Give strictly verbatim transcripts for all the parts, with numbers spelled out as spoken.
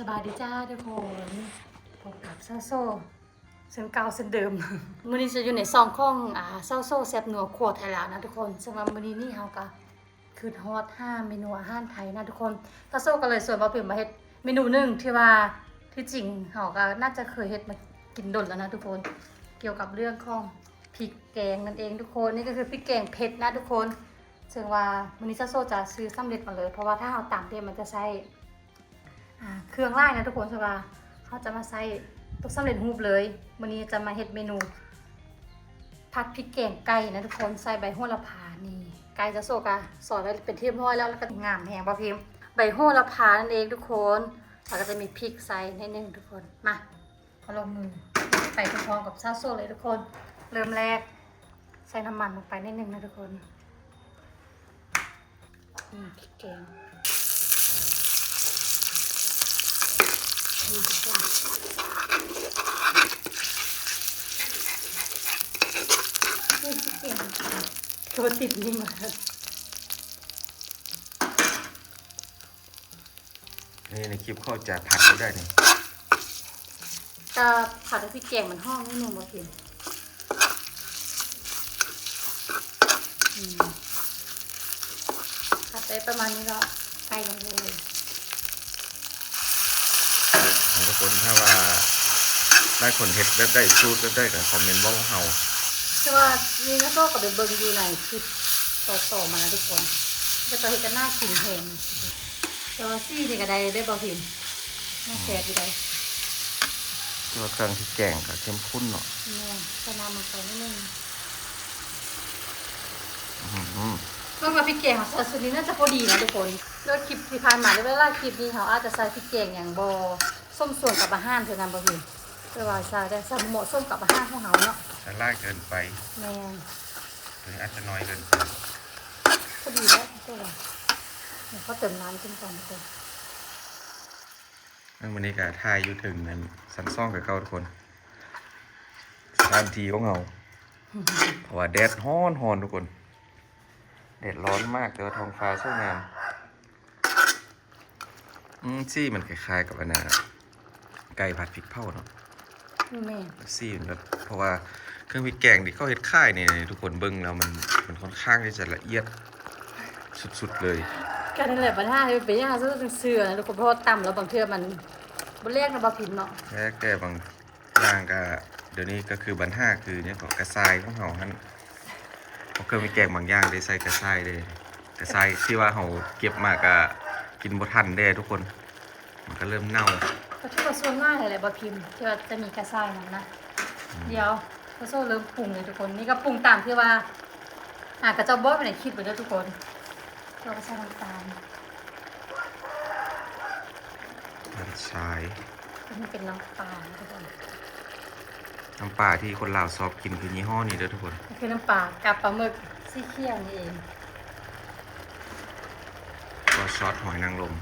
สบายดีจ้าทุกคน พบกับซาโซเช่นเก่าเช่นเดิม มื้อนี้จะอยู่ในช่องของอ่าซาโซแซ่บนัวครัวไทยลาวนะทุกคน ซึ่งว่ามื้อนี้นี่เฮาก็คิดฮอดหาเมนูอาหารไทยนะทุกคน ซาโซก็เลยชวนบ่าวพิมมาเฮ็ดเมนูหนึ่งที่ว่าที่จริงเฮาก็น่าจะเคยเฮ็ดมากินดนแล้วนะทุกคน เกี่ยวกับเรื่องของพริกแกงนั่นเองทุกคน นี่ก็คือพริกแกงเผ็ดนะทุกคน ซึ่งว่ามื้อนี้ซาโซจะซื้อสำเร็จมาเลย เพราะว่าถ้าเฮาตำเนี่ยมันจะใช้ อ่าเครื่องหลายนะทุกคน แต่ว่าเฮาจะมาใช้ตัวสำเร็จรูปเลย มื้อนี้จะมาเฮ็ดเมนู ผัดพริกแกงไก่นะทุกคน ใส่ใบโหระพานี่ ไก่ซาโซก็ซอยไว้เป็นที่เรียบร้อยแล้ว แล้วก็งามแฮงบ่าวพิม ใบโหระพานั่นเองทุกคน แล้วก็จะมีพริกใส่นิดนึงทุกคน มา เฮาลงมือไปพร้อมๆกับซาโซเลยทุกคน เริ่มแรก ใส่น้ำมันลงไปนิดนึงนะทุกคน อืมพริกแกง นี่ทุกคน นี่พริกแกง ตัวติดนี่มา นี่ในคลิปเขาจะผัดก็ได้นี่ จะผัดให้พริกแกงมันหอมนิดนึงบ่าวพิม อืม ผัดได้ประมาณนี้แล้ว ใส่ลงเลย ทุกคนถ้าว่าได้คนเฮ็ดแบบได้สูตรแบบได้ก็คอมเมนต์บอกเฮา แต่ว่านี่นะก็ก็ไปเบิ่งอยู่ในคลิปต่อๆมานะทุกคน แต่ก็เฮ็ดก็น่ากินแฮง แต่ว่าสีนี่ก็ได้ได้บ่าวพิม น่าแซ่บอยู่ได้ คือว่าเครื่องพริกแกงก็เข้มข้นเนาะ แม่นใส่น้ำลงไปนิดนึง อื้อหือ เพิ่งว่าพริกแกงของซาซูนี้น่าจะพอดีนะทุกคน แล้วคลิปที่ผ่านมาหรือว่าหลายคลิปนี้เขาอาจจะใส่พริกแกงอย่างบ่สมส่วนกับอาหารเท่านั้นบ่าวพิม แต่ว่าใส่ได้ใส่เหมาะสมกับอาหารของเฮาเนาะ จะหลายเกินไป แม่น หรืออาจจะน้อยเกินไป พอดีแล้วตัวาเดี๋ยวเขาเติมน้ำกินก่อนทุกคน อันวันนี้ก็ถ่ายอยู่ถึงนั้นชั้นสองกับเก่าทุกคน สถานที่ของเรา เพราะว่าแดดฮ้อนฮ้อนทุกคน แดดร้อนมากแต่ว่าท้องฟ้าสวยงาม อืมสีมันคล้ายๆกับอันน่ะไก่ผัดพริกเผาเนาะ แม่น สีมันแบบเพราะว่าเครื่องพริกแกงที่เขาเฮ็ดขายเนี่ยทุกคนเบิ่งแล้วมันมันค่อนข้างที่จะละเอียดสุดๆเลย ก็นั่นแหละปัญหาที่เป็นยากสุดคือเสือนะทุกคน เพราะว่าตำแล้วบางเทื่อมันบ่แลกนะบ่าวพิมเนาะ แลกแต่บางอย่างก็เดี๋ยวนี้ก็คือปัญหาคือเนี่ยของกระชายของเขาหั่นเพราะเครื่องพริกแกงบางอย่างได้ใส่กระชายเลยกระชายที่ว่าเขาเก็บมาก็กินบ่ทันเด้ทุกคน มันก็เริ่มเน่า ก็ถือว่าส่วนหลายแหละบ่าวพิมที่ว่าจะมีกระชายนั่นนะ เดี๋ยวซาโซเริ่มปรุงเลยทุกคน นี่ก็ปรุงตามที่ว่า อ่ะก็จะบอกไปในคลิปไปด้วยทุกคน เราก็ใส่น้ำตาล กระชาย อันนี้เป็นน้ำปลานะทุกคน น้ำปลาที่คนลาวชอบกินคือยี่ห้อนี้เด้อทุกคน ก็คือน้ำปลากับปลาหมึกสีเขียวนี่เอง ก็ซอสหอยนางรม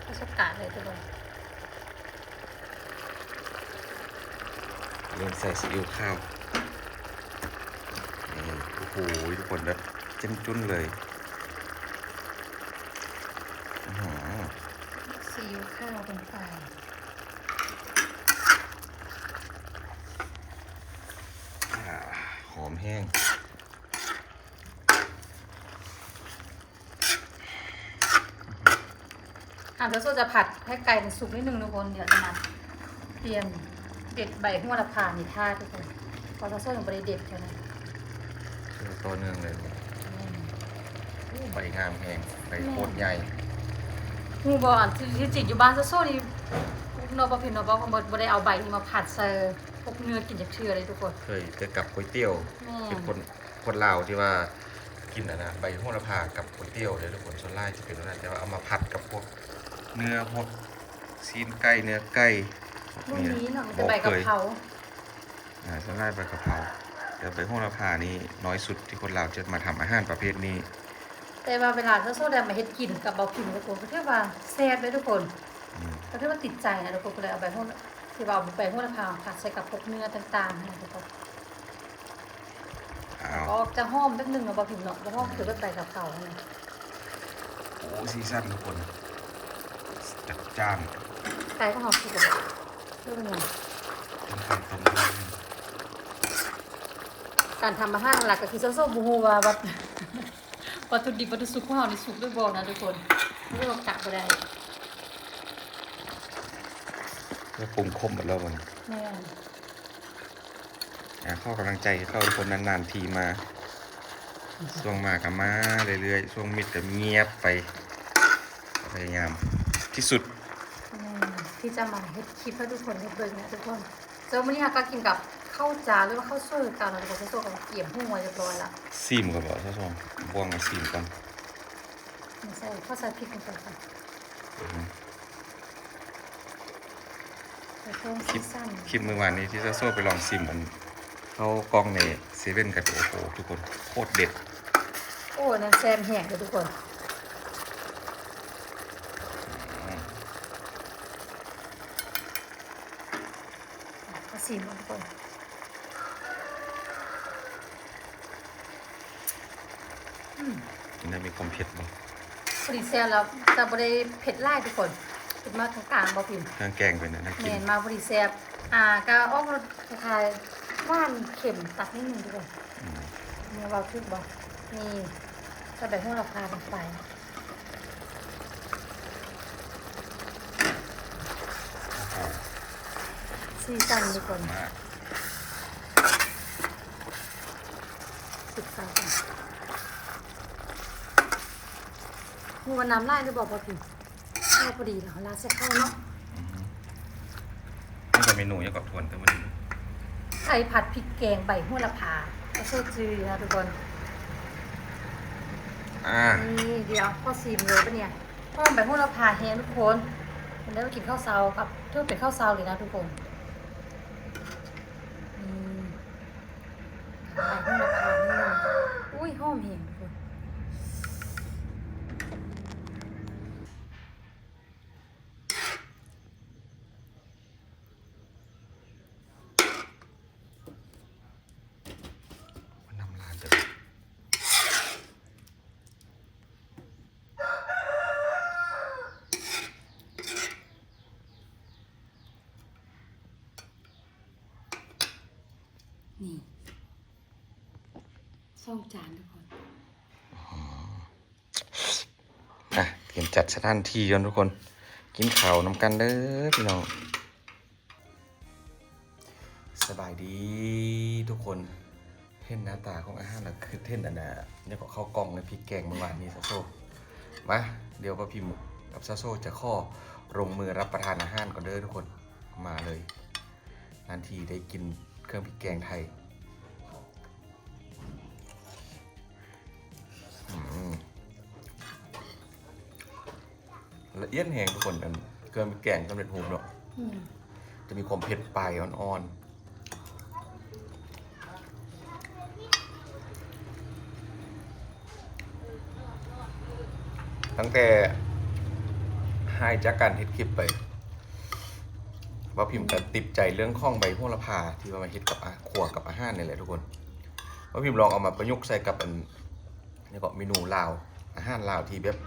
ก็สกาดเลยทุกคน เริ่มใส่ซีอิ๊วขาวนี่โอ้โหทุกคนแบบเจ้มจุ้นเลยอื้อหือ ซีอิ๊วขาวลงไป อ่าหอมแห้ง อ่ะเดี๋ยวโซ่จะผัดให้ไก่มันสุกนิดนึงทุกคน เดี๋ยวจะมาเตรียมเด็ดใบโหระพานี่ท่าทุกคน เพราะว่าโซ่ยังไม่ได้เด็ดเท่านั้น ต่อเนื่องเลยโอ้ใบงามแฮงใบโคตรใหญ่ ฮู้บ่อันที่ที่จริงอยู่บ้านโซ่ๆนี่เนาะบ่าวพิมเนาะบ่าวพิมบ่ได้เอาใบนี้มาผัดใส่พวกเนื้อกินจักเทื่อเลยทุกคน เคยแต่กับก๋วยเตี๋ยว แม่ เป็นคนคนลาวที่ว่ากินอะนะใบโหระพากับก๋วยเตี๋ยวเลยทุกคนส่วนหลายจะเป็นแบบนั้นแต่ว่าเอามาผัดกับพวกเนื้อพวกซีนไก่เนื้อไก่พวก รุ่น นี้ นี้เนาะมัน บ จะ อก ใบกะ เคย เพรา อ่าส่วนหลายใบกะเพราแต่ใบโหระพานี่น้อยสุดที่คนลาวจะมาทำอาหารประเภทนี้ แต่ว่าเวลาโซ่ๆได้มาเฮ็ดกินกับบ่าวพิมทุกคนก็ถือว่าแซ่บเลยทุกคน อืม ก็ถือว่าติดใจนะทุกคนก็เลยเอาใบโหระที่ว่าเอาใบโหระพาผัดใส่กับพวกเนื้อต่างๆนะทุกคน อ้าว ก็จะหอมนิดนึงเนาะบ่าวพิมเนาะบ่หอมคือแบบใบกะเพราเนี่ย โอ้สีสันทุกคน จัดจ้าน ไก่ก็หอมสุกเลยเรื่องไง เป็นคำตรง การทำอาหารหลักก็คือโซ่โซ่บ่ฮู้ว่าวัต วัตถุดิบวัตถุสุกของเรานี่สุกด้วยบ่นะทุกคนไม่ได้ว่ากะบ่ได้ ก็ปรุงครบหมดแล้วมัน แม่น อ่าขอกำลังใจให้เขาทุกคนนานๆทีมา ช่วงมาก็มาเรื่อยๆ ช่วงมิดก็เงียบไป พยายามที่สุด แม่นที่จะมาเฮ็ดคลิปให้ทุกคนได้เบิ่งนะทุกคนเจ้ามื้อนี้เราก็กินกับข้าวจ๋าหรือว่าข้าวสวยกันแล้วก็ข้าวสวยกับเกี๊ยวหัวเรียบร้อยละ ซิมก็บอกซะส่งบ่วงมาซิมก่อน มันใส่ข้าวใส่พริกลงไปค่ะ อือฮึ ใส่เครื่องซีซั่น คลิปเมื่อวานนี้ที่ซาโซ่ไปลองซิมมันเข้ากล้องในเซเว่นกันโอ้โหทุกคนโคตรเด็ด โอ้นั่นแซ่บแห้งเลยทุกคนก็ซีมทุกคนอืม มันได้มีความเผ็ดบ่ พอดีแซ่บแล้วแต่บ่ได้เผ็ดหลายทุกคนเผ็ดมากกลางๆบ่พิม เครื่องแกงเป็นนะน่ากิ แม่ น นมาพอดีแซ่บอ่าก็ออกรสคล้ายๆหวานเค็มตัดนิดนึงทุกคน อืม เมื่อเราทุกบ่นี่ใส่ใบโหระพาลงไป โอ้โห ซีซั่นทุกคน มาก สุดท้ายกันหัวน้ำลายหรือบอกบ่พิมก็พอดีแล้วลาดใส่ข้าวเนาะ อืมนี่ก็เมนูยังกับทวนแต่วันนี้ ไข่ผัดพริกแกงใบโหระพาก็ชื่อจือนะทุกคน อ่า นี่เดี๋ยวพอซีมเลยปะเนี่ยหอมใบโหระพาแห้งทุกคนมันได้ไปกินข้าวเช้าครับเพื่อเป็นข้าวเช้าเลยนะทุกคนอืมใบโหระพานี่อุ้ยหอมแห้งทุกคน น้ำลายจะ นี่สองจานทุกคน อ่ะเตรียมจัดสถานที่กันทุกคน กินข้าวนำกันเด้อพี่น้อง สบายดีทุกคน เห็นหน้าตาของอาหารแล้วคือเห็นอันน่ะเนี่ยก็เข้ากล่องในพริกแกงเมื่อวานนี้ซาโซมา เดี๋ยวป้าพิมกับซาโซจะขอลงมือรับประทานอาหารก่อนเด้อทุกคน มาเลยนานทีได้กินเครื่องพริกแกงไทย อืมละเอียดแฮงทุกคนอันเครื่องพริกแกงสำเร็จรูปเนาะ อืม จะมีความเผ็ดปลายอ่อนๆ ตั้งแต่หายจากการเฮ็ดคลิปไป ว่าพิมพ์ก็ติดใจเรื่องของใบโหระพาที่ว่ามาเฮ็ดกับอาขั่วกับอาหารนี่แหละทุกคน ว่าพิมพ์ลองเอามาประยุกต์ใส่กับอันนี่ก็เมนูลาว อาหารลาวที่แบบ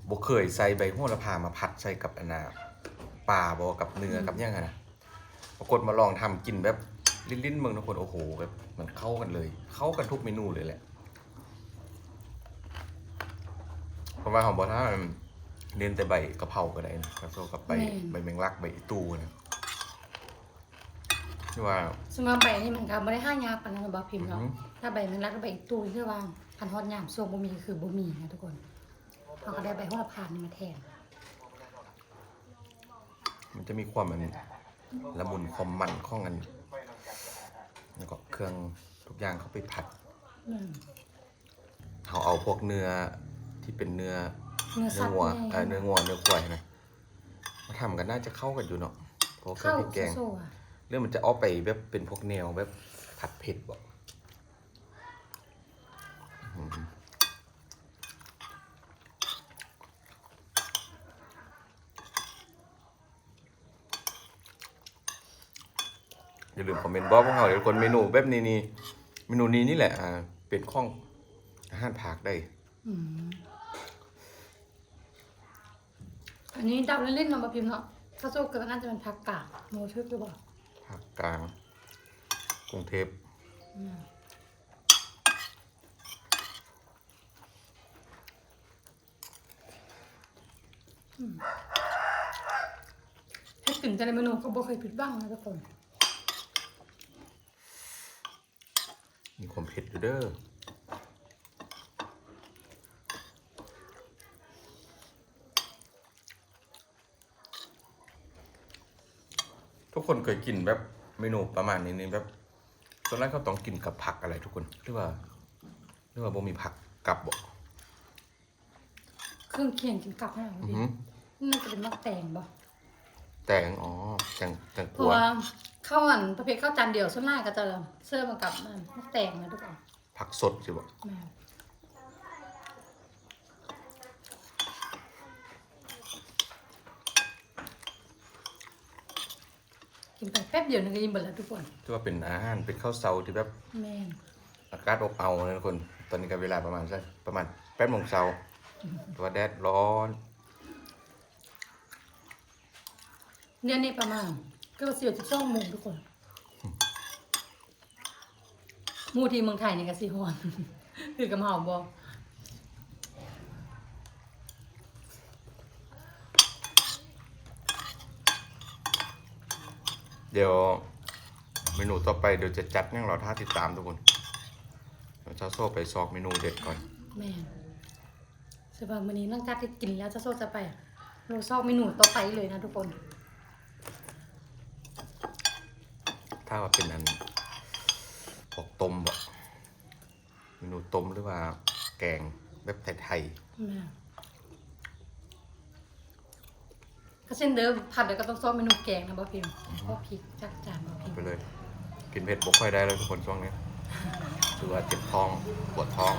บ่เคยใส่ใบโหระพามาผัดใส่กับอันน่ะปลาบ่กับเนื้อกับหยังอะนะ ปรากฏมาลองทำกินแบบลิ้นๆเมืองทุกคนโอ้โหแบบมันเข้ากันเลย เข้ากันทุกเมนูเลยแหละ เพราะว่าของบอท่าเน้นแต่ใบกะเพราก็ได้นะกะเพรากับใบ แม่น ใบแมงลักใบอีตูนะที่ว่า สำหรับใบนี้มันก็บ่ได้หายากปานนั้นนะบ่พิมพ์เนาะ อือฮึ ถ้าใบแมงลักกับใบอีตูที่ว่าคันฮอดยามช่วงบ่มีคือบ่มีนะทุกคนเราก็ได้ใบโหระพานี่มาแทน มันจะมีความมันละมุนความมันของอันแล้วก็เครื่องทุกอย่างเข้าไปผัด อืม เขาเอาพวกเนื้อที่เป็นเนื้อ เนื้อสัตว์ งัว แม่ เอ่อเนื้องัวเนื้อควายนะมาทำกันน่าจะเข้ากันอยู่เนาะเพราะว่าเครื่องพริกแกง เข้าโซ่อะ เรื่องมันจะออกไปแบบเป็นพวกแนวแบบผัดเผ็ดบ่อืม อย่าลืมคอมเมนต์บอกพวกเราเดี๋ยวคนเมนูแบบนี้นี่เมนูนี้นี่แหละอ่าเป็นของอาหารภาคได้ อืม อันนี้เดาเล่นๆเนาะบ่าวพิมเนาะ ถ้าโซ่เกิดก็น่าจะเป็นผักกาด หมูทึกหรือเปล่า ภาคกลาง กรุงเทพ อืม อืม เฮ็ดกินแต่ละเมนูก็บ่เคยผิดหวังนะทุกคน มีความเผ็ดอยู่เด้อ ทุกคนเคยกินแบบเมนูประมาณนี้นี่แบบ ส่วนใหญ่เขาต้องกินกับผักอะไรทุกคน หรือว่า หรือว่าบ่มีผักกับบ่ เครื่องเคียงกินกับให้หน่อย อือหือ น่าจะเป็นหมากแตงบ่ แตง อ๋อ แตง แตง เพ กวา ราะว่าข้าวอันประเภทข้าวจานเดียวส่วนมากก็จะเสิร์ฟมากับอันหมากแตงนะทุกคน ผักสดสิบ่ แม่น กินไปแป๊บเดียวนึงก็อิ่มหมดแล้วทุกคน ถือว่าเป็นอาหาร เป็นข้าวเช้าที่แบบ แม่น อากาศอบอ้าวนะทุกคน ตอนนี้ก็เวลาประมาณสัก ประมาณแปดโมงเช้า แต่ว่าแดดร้อน เนี่ยนี่ประมาณ ก็สิบเอ็ด สิบสองโมงทุกคน หมู่ที่เมืองไทยนี่ก็สิฮ้อน คือกับเฮาบ่ เดี๋ยวเมนูต่อไปเดี๋ยวจะจัดหยังรอท่าติดตามทุกคน เดี๋ยวซาวโซ่ไปซอกเมนูเด็ดก่อน แม่น สำหรับมื้อนี้หลังจากที่กินแล้วซาวโซ่จะไป เราซอกเมนูต่อไปเลยนะทุกคน ถ้าว่าเป็นอัน พวกต้มบ่ เมนูต้มหรือว่าแกงแบบไทยๆ แม่น ก็เช่นเดิม ผัดแล้วก็ต้องซอกเมนูแกงนะบ่าวพิม อือหือ พวกพริกจัดจานบ่าวพิม ไปเลย กินเผ็ดบ่ค่อยได้แล้วทุกคนช่วงนี้ ถือว่าเจ็บท้อง ปวดท้อง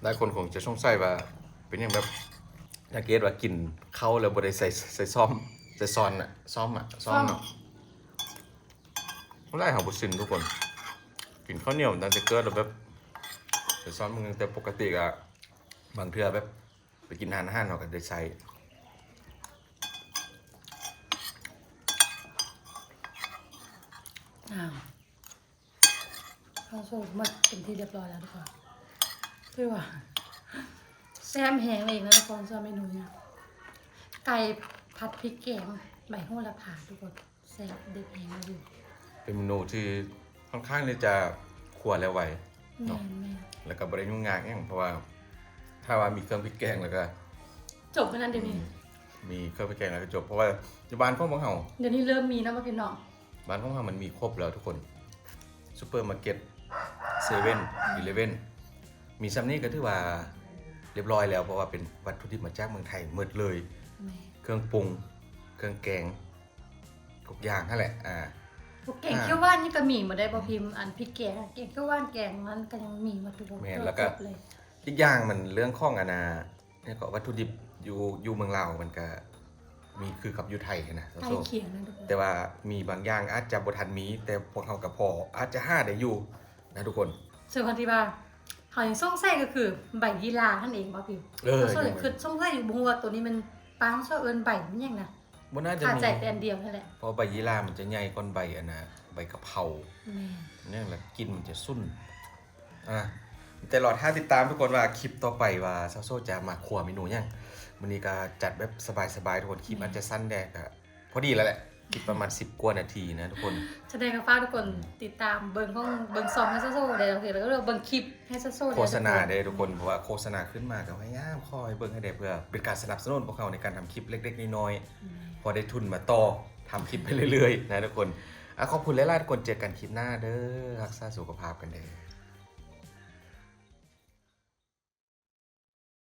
หลายคนคงจะสงสัยว่าเป็นหยังแบบ สังเกตว่ากินข้าวแล้วบ่ได้ใส่ ใส่ซ่อม ใส่ซ้อนอะ ซ่อมอะ ซ่อมเนาะ ซ่อม บ่ได้ เฮาบ่ชินทุกคน กินข้าวเหนียวตั้งแต่เกิดแล้วแบบ ใส่ซ่อมมันตั้งแต่ปกติอะ บางเทื่อแบบ ไปกินอาหาร อาหารเฮาก็ได้ใส่ อ้าว ข้าวโซ่หมดเป็นที่เรียบร้อยแล้วทุกคน คือว่า แซ่บแฮงเลยนะทุกคน สำหรับเมนูเนี่ย ไก่ผัดพริกแกง ใบโหระพาทุกคน แซ่บเด็ดแฮงเลย เป็นเมนูที่ค่อนข้างที่จะครัวแล้วไว แม่น เนาะ แม่น แล้วก็บ่ได้ยุ่งยากหยัง เพราะว่า ถ้าว่ามีเครื่องพริกแกงแล้วก็ จบแค่นั้นเดี๋ยวนี้ อืม มีเครื่องพริกแกงแล้วก็จบ เพราะว่าอยู่บ้านของพวกเฮา เดี๋ยวนี้เริ่มมีแล้วว่าพี่น้อง บ้านของเฮามันมีครบแล้วทุกคน ซูเปอร์มาร์เก็ต เซเว่น อีเลฟเว่น มีส่ำนี้ก็ถือว่าเรียบร้อยแล้ว เพราะว่าเป็นวัตถุดิบมาจากเมืองไทยหมดเลย แม่น เครื่องปรุง เครื่องแกง ทุกอย่างนั่นแหละ อ่า พวกแกง อ่า เขียวหวานนี่ก็มีหมดได้บ่าวพิม อันพริกแกงอะ แกงเขียวหวาน แกงมันก็ยังมีหมดทุก แม่น เครื่อง แล้วก็ ครบเลย อีกอย่างมันเรื่องของอันน่ะ เนี่ยก็วัตถุดิบอยู่ อยู่เมืองลาวมันก็มีคือกับอยู่ไทยนะ ใกล้เคียงนะทุกคน แต่ว่ามีบางอย่างอาจจะบ่ทันมี แต่พวกเฮาก็พออาจจะหาได้อยู่นะทุกคน ส่วนที่ว่า เฮายังสงสัยก็คือใบยี่หร่านั่นเองบ่าวพิม เออ ส่วนใหญ่คือสงสัยอยู่ บ่ฮู้ว่าตัวนี้มัน ปลาเฮาเอิ้นใบมันหยังนะ บ่น่าจะมี คาใจแต่อันเดียวนั่นแหละ เพราะใบยี่หร่ามันจะใหญ่กว่าใบอันน่ะ ใบกะเพรา แม่น เนี่ยแหละกลิ่นมันจะสุน อ่ะ แต่รอท่าติดตามทุกคนว่าคลิปต่อไปว่าซาวโซ่จะมาครัวเมนูหยัง มื้อนี้ก็จัดแบบสบายๆทุกคน คลิป แม่น อาจจะสั้นแด่ก็พอดีแล้วแหละ คลิปประมาณสิบกว่านาทีนะทุกคน ฉะนั้นก็ฝากทุกคนติดตามเบิ่งของ เบิ่งช่องให้ซาวโซ่ได้ โอเค แล้วก็เบิ่งคลิปให้ซาวโซ่ได้ โฆษณาได้ทุกคน เพราะว่าโฆษณาขึ้นมาก็พยายามขอให้เบิ่งให้ได้ เพื่อเป็นการสนับสนุนพวกเฮาในการทำคลิปเล็กๆน้อยๆ อืม พอได้ทุนมาต่อทำคลิปไปเรื่อยๆนะทุกคน อ่ะ ขอบคุณหลายๆทุกคน เจอกันคลิปหน้าเด้อ รักษาสุขภาพกันเด้อ